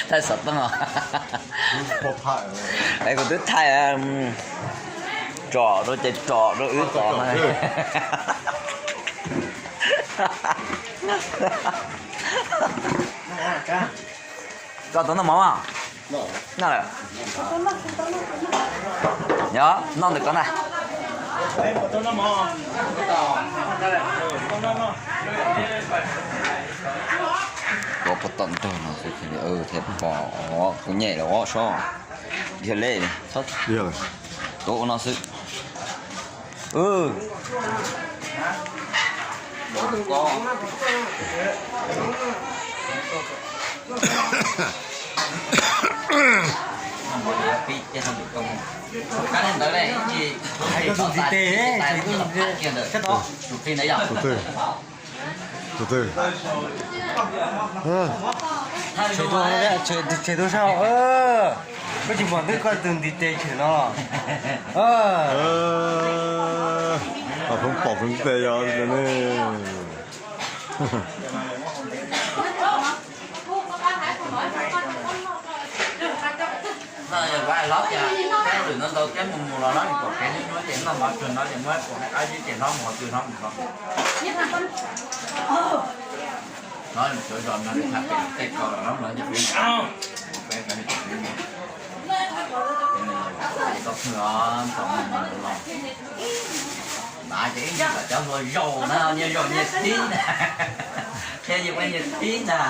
ໄທສອດຕ້ອງເອົາ ບໍ່ພາດເລີຍ ໄອ້ຄົນໄທ ອືມ ເຈາະໂດຍ ເຈາະໂດຍ ອື ເຈາະ ເຈາະ ເອີ ເຈາະຕົວນ້ຳໝໍ ນັ້ນແຫຼະ ດຽວ ນອນດຶກກ່ອນນະ ຕົວປະຕອນໂຕເນາະ ເອີ ແທບບໍ່ ໂຕໃຫຍ່ແລ້ວເນາະ ຊໍ ເດເລ ເດເລ ໂຕເນາະ ເອີ. ເອີ ເອີ ເອີ ເອີ ເອົາເພິ່ນປອກເພິ່ນແຕ່ຍາວນີ້ ນາຍວ່າລັບຢາແຕ່ຫຼືນັ້ນ ເຮົາແກ້ໝູ່ໆ ລາວນັ້ນກໍແກ້ນ້ອຍໆ ເຈັບນ້ຳບາດເພິ່ນເນາະ ຢ່າເມື່ອຍປວດໃຫ້ອ້າຍເຈັບເນາະ ໝໍຈື່ເນາະ ເນາະ ເຈົ້າຍອມນຳໄປເກັບເອົາເນາະ ເຮົາຈະເປັນ ເອົາ ເປັນ ເປັນ ເປັນ ເປັນ ເປັນ ເປັນ ນາຈະອີກແລ້ວ ເຈົ້າໂຢນະ ເນຍໂຢນເນຍຕິນະ ແຄ່ຢາກໄປເຮັດຕິນະ